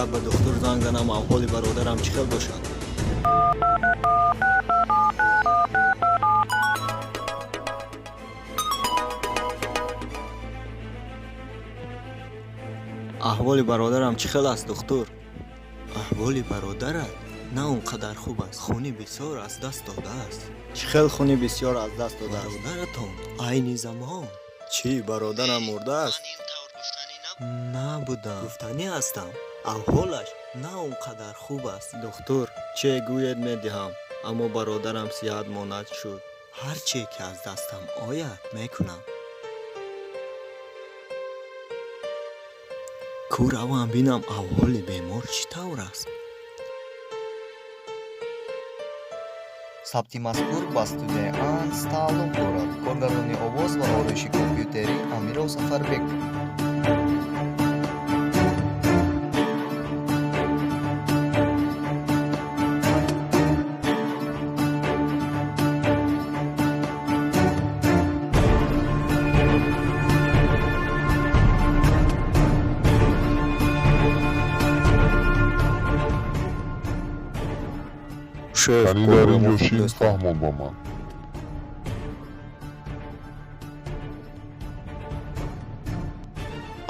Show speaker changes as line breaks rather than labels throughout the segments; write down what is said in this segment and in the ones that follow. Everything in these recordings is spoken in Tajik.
Бояд ба духтур занг занам, аҳволи бародарам чӣ хел бошад. Аҳволи бародарам чӣ хел аст, духтур? Аҳволи бародарат на он қадар хуб аст. Хуни бисёр аз даст додааст. Чӣ хел хуни бисёр аз даст додааст? Бародаратон айни замон. Чӣ, бародарам мурдааст? Набудам. Гуфтанӣ ҳастам, аҳволаш на он қадар хуб аст. Духтур, чӣ гӯед медиҳам, аммо бародарам сиҳат монад шуд. Ҳар чӣ ки аз дастам ояд, мекунам. Ку равам бинам аҳволи бемор чӣ тавр аст.
Сабти мазкур ба студияи Анс тааллуқ дорад. Коргардони овоз ва ороиши компютерӣ Амиров Сафарбек. Шеф,
Кани дар
корҳои
ин
мо
ҷо
хуб
шин,
нестанд.
фаҳмон ба ман.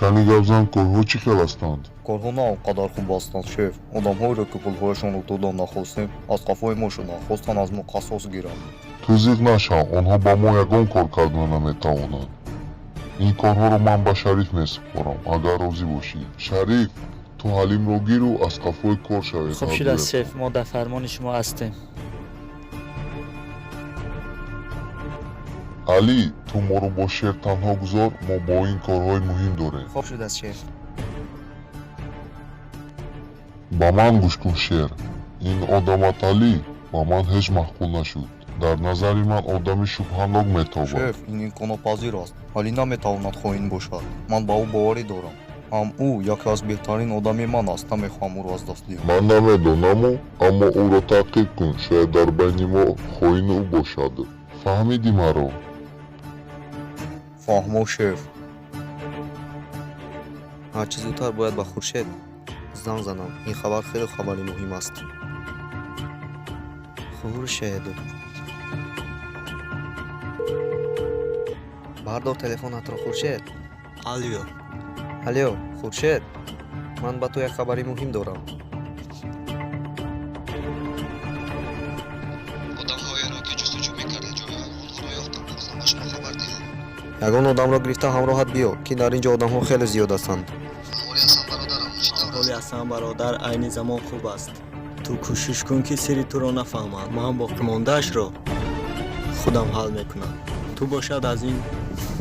Кани гапзан, корҳо чӣ хел ҳастанд?
Корҳо на он қадар хуб ҳастанд, шеф. Одамҳоеро, ки пулҳояшонро додан нахостем, аз қафои мо шуданд, хостанд аз мо қасос гиранд.
Ту зиқ нашав, онҳо ба мо ягон кор карда наметавонанд. Ин корҳоро ман ба Шариф месупорам, агар розӣ бошӣ. Шариф, ту Ҳалимро гиру аз қафои кор шавед.
Хуб шудааст, шеф, мо дар фармони шумо ҳастем.
Алӣ, ту моро бо Шер танҳо гузор, мо бо ин корҳои муҳим дорем.
Хуб шудааст, шеф.
Ба ман гӯш кун, Шер. Ин одамат Алӣ ба ман ҳеҷ маъқул нашуд. Дар назари ман одами шубҳанок метобад.
Шеф, ин имконнопазир аст. Алӣ наметавонад хоин бошад. Ман ба ӯ боварӣ дорам. Ҳам ӯ яке аз беҳтарин одами ман аст. Намехоҳам ӯро аз даст диҳам.
Ман намедонаму, аммо ӯро таъқиб кун, шояд дар байни мо хоини ӯ бошад. Фаҳмидӣ маро?
Фаҳмо, шеф. Ҳарчи зудтар бояд ба Хуршед занг занам. Ин хабар хеле хабари муҳим аст. Хуршед, бардор телефонатро, Хуршед.
Алё.
Алё, Хуршед, ман ба ту як хабари муҳим дорам.
Одамҳоеро, ки ҷустуҷӯ мекардед, ҷойи онҳоро ёфтам. Хостам ба шумо хабар диҳам.
Ягон одамро гирифта ҳамроҳат биё, ки дар ин ҷо одамҳо хеле зиёд ҳастанд.
Аҳволи Ҳасан бародарам чӣ тавр
Аҳволи
аст?
Ҳасан бародар айни замон хуб аст. Ту кӯшиш кун, ки сирри туро нафаҳманд. Ман боқимондаашро худам ҳал мекунам. Ту бошад аз ин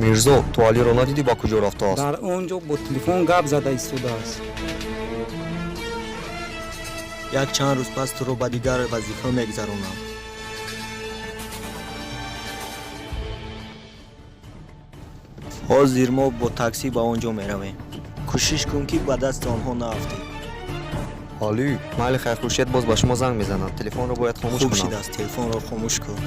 Мирзо, ту Алиро надидӣ, ба куҷо рафтааст?
Дар он ҷо бо телефон гап зада истодааст.
Як чанд рӯз пас туро ба дигар вазифа мегузаронам. Ҳозир мо бо таксӣ ба он ҷо меравем. Кӯшиш кун, ки ба дасти онҳо наафтӣ.
Алӣ. Майли, хайр, Хуршед боз ба шумо занг мезанад. Телефонро бояд хомӯш
Хуб
кунам.
шудааст, телефонро хомӯш кун.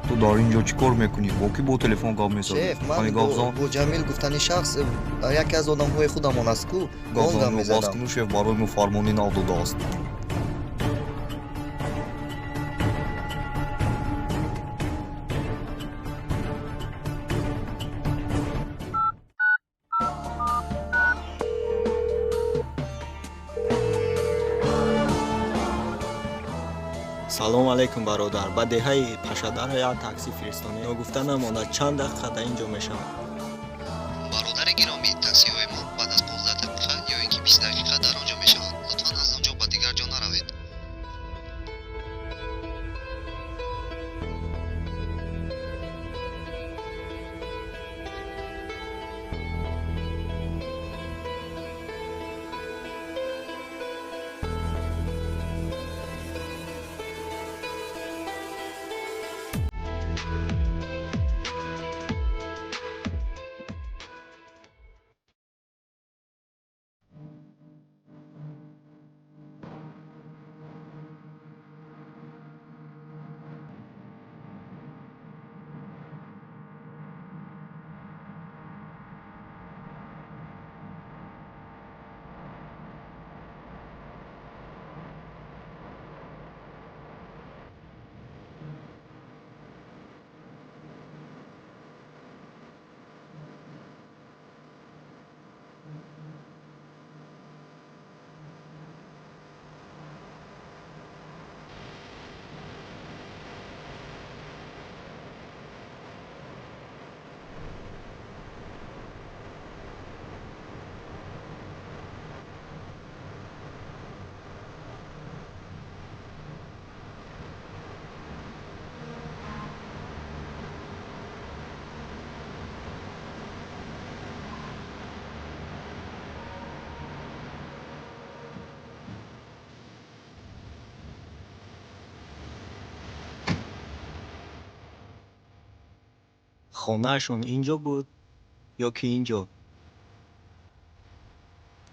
Ту дар ин ҷо чӣ кор мекунӣ? Бо кӣ бо телефон гап мезанӣ?
Шеф, ман
Кани гап зан.
бо Ҷамил гуфтани шахс, яке аз одамҳои худамон аст ку, бо он гап
Гап занро бас
мезадам.
куну, шеф барои мо фармони нав додааст.
Салом алейкум, бародар. Ба деҳаи Пашадара як таксӣ фиристонед. Ногуфта намонад, чанд дақиқа дар ин ҷо мешавад?
Бародари гиромӣ, таксиҳои мо баъд аз 15 дақиқа ё ин ки 20 дақиқа дар он ҷо мешаванд. Лутфан аз он ҷо ба дигар ҷо наравед.
Хонаашон ин ҷо буд ё ки ин ҷо?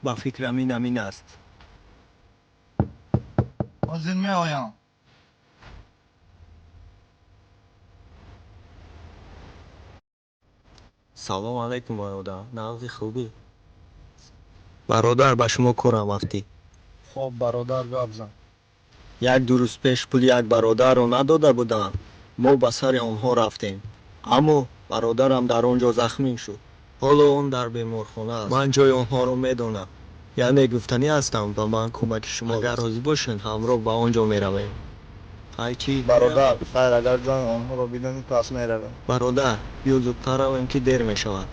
Ба фикрам ин ҳамин аст.
Ҳозир меоям.
Салом алайкум, бародар. Нағзи, хубӣ? Бародар, ба шумо корам афтид.
Хоб, бародар, гап зан.
Як ду рӯз пеш пули як бародарро надода будам. Мо ба сари онҳо рафтем, аммо бародарам дар он ҷо захмӣ шуд. Ҳоло он дар беморхона аст. Ман ҷои онҳоро медонам, яъне гуфтанӣ ҳастам, ба ман кӯмаки шумо. Агар розӣ бошед, ҳамроҳ ба он ҷо меравем. Ай чӣ?
Бародар, хайр, агар ҷои онҳоро бидонӣ, пас меравем.
Бародар, биё зудтар равем, ки дер мешавад.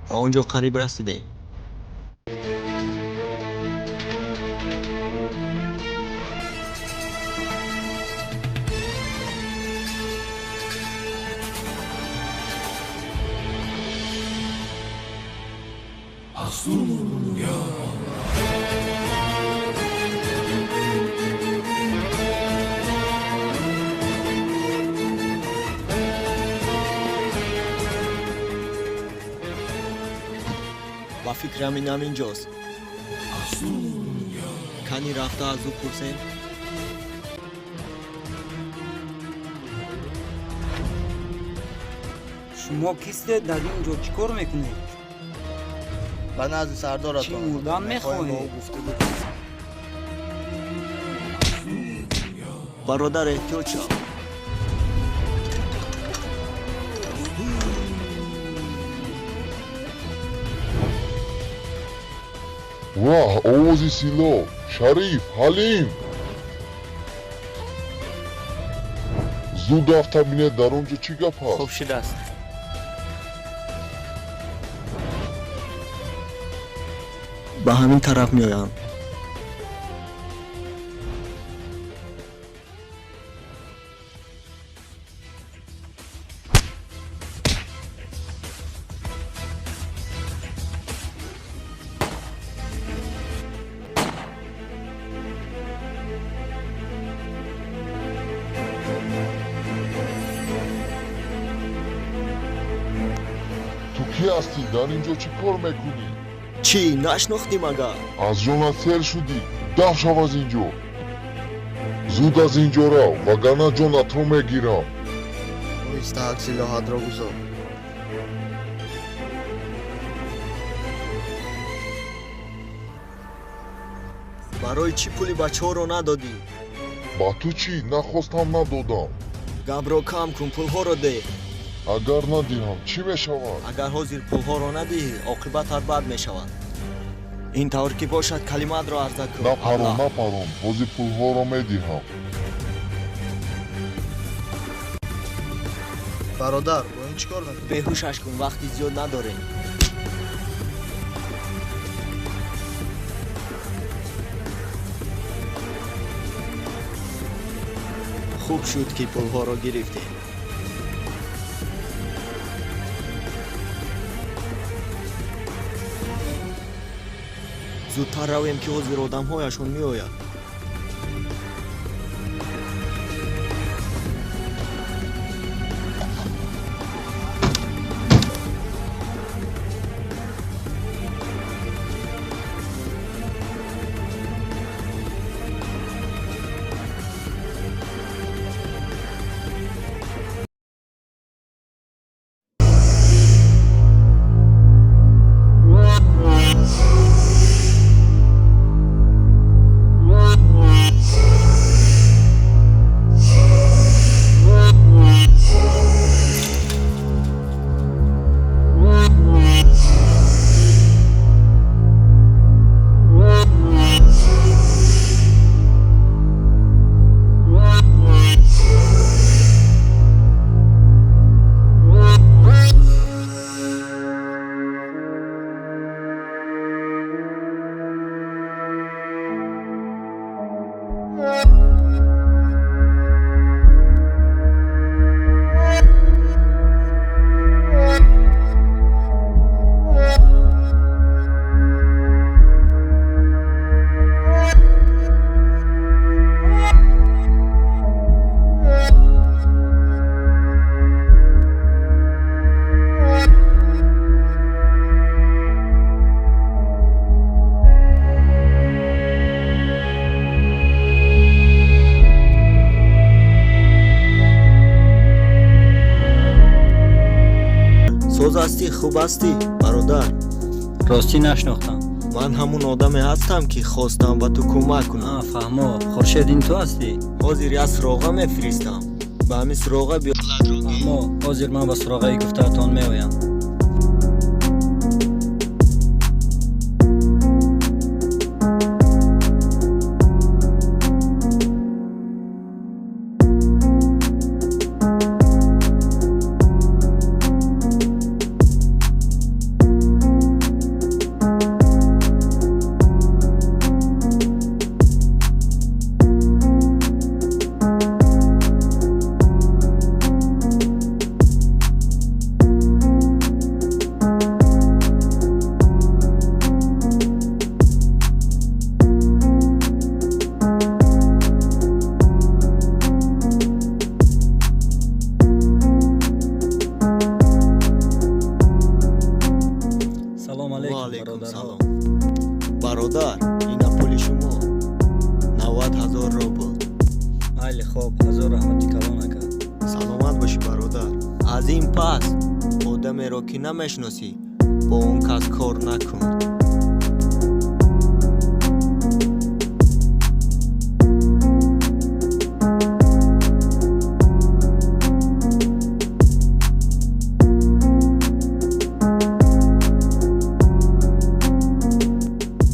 Ба он ҷо қариб расидем. Ба фикрам ин ҳамин ҷост. Кани рафта аз ӯ пурсем.
Шумо кистед, дар ин ҷо чӣ кор мекунед?
Ба назди сардоратон
Чӣ, мурдан
мехоҳем бо
мехоҳед?
ӯ гуфтугӯ кунем.
Бародар, эҳтиёт шав.
Ваҳ, овози силоҳ! Шариф, Ҳалим! Зуд рафта бинед, дар он ҷо чӣ гап ҳаст.
Хуб шудааст.
Ба ҳамин тараф меоянд.
Ту кӣ ҳастӣ? Дар ин ҷо чӣ кор мекунӣ?
Чӣ, нашнохтӣ магар?
Аз ҷонат сер шудӣ? Даф шав аз ин ҷо! Зуд аз ин ҷо рав, вагарна ҷонатро мегирам.
Оҳистаак силоҳатро гузор.
Барои чӣ пули бачаҳоро надодӣ?
Ба ту чӣ? Нахостам, надодам.
Гапро кам кун, пулҳоро деҳ.
Агар надиҳам, чӣ мешавад?
Агар ҳозир пулҳоро надиҳӣ, оқибатат бад мешавад. Ин тавр ки бошад, калимаатро арза кун.
Напарон, напарон, ҳозир пулҳоро медиҳам.
Бародар, бо ин чӣ кор мекунӣ?
Беҳушаш кун, вақти зиёд надорем. Хуб шуд, ки пулҳоро гирифтем. Зудтар равем, ки ҳозир одамҳояшон меояд. Хуб ҳастӣ, бародар?
Ростӣ нашнохтам.
Ман ҳамун одаме ҳастам, ки хостам ба ту кӯмак кунам.
Фаҳмо, Хуршед, ин ту ҳастӣ?
Ҳозир як суроға мефиристам, ба ҳамин суроға биё.
Фаҳмо, ҳозир ман ба суроғаи гуфтаатон меоям. Салом алейкум,
Ваалайкум
бародарҳо.
салом, бародар. Ина пули шумо, 90 000 рубл.
Майли, хоб, ҳазор раҳмати калон, ака.
Саломат бошӣ, бародар. Аз ин пас одамеро, ки намешиносӣ, бо он кас кор накун.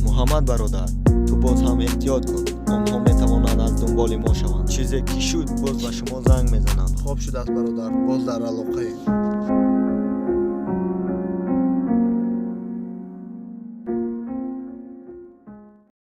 Муҳаммад бародар, ту боз ҳам эҳтиёт кун, онҳо метавонанд аз дунболи мо шаванд. Чизе ки шуд, боз ба шумо занг мезанам.
Хоб шудааст, бародар, боз дар алоқаем.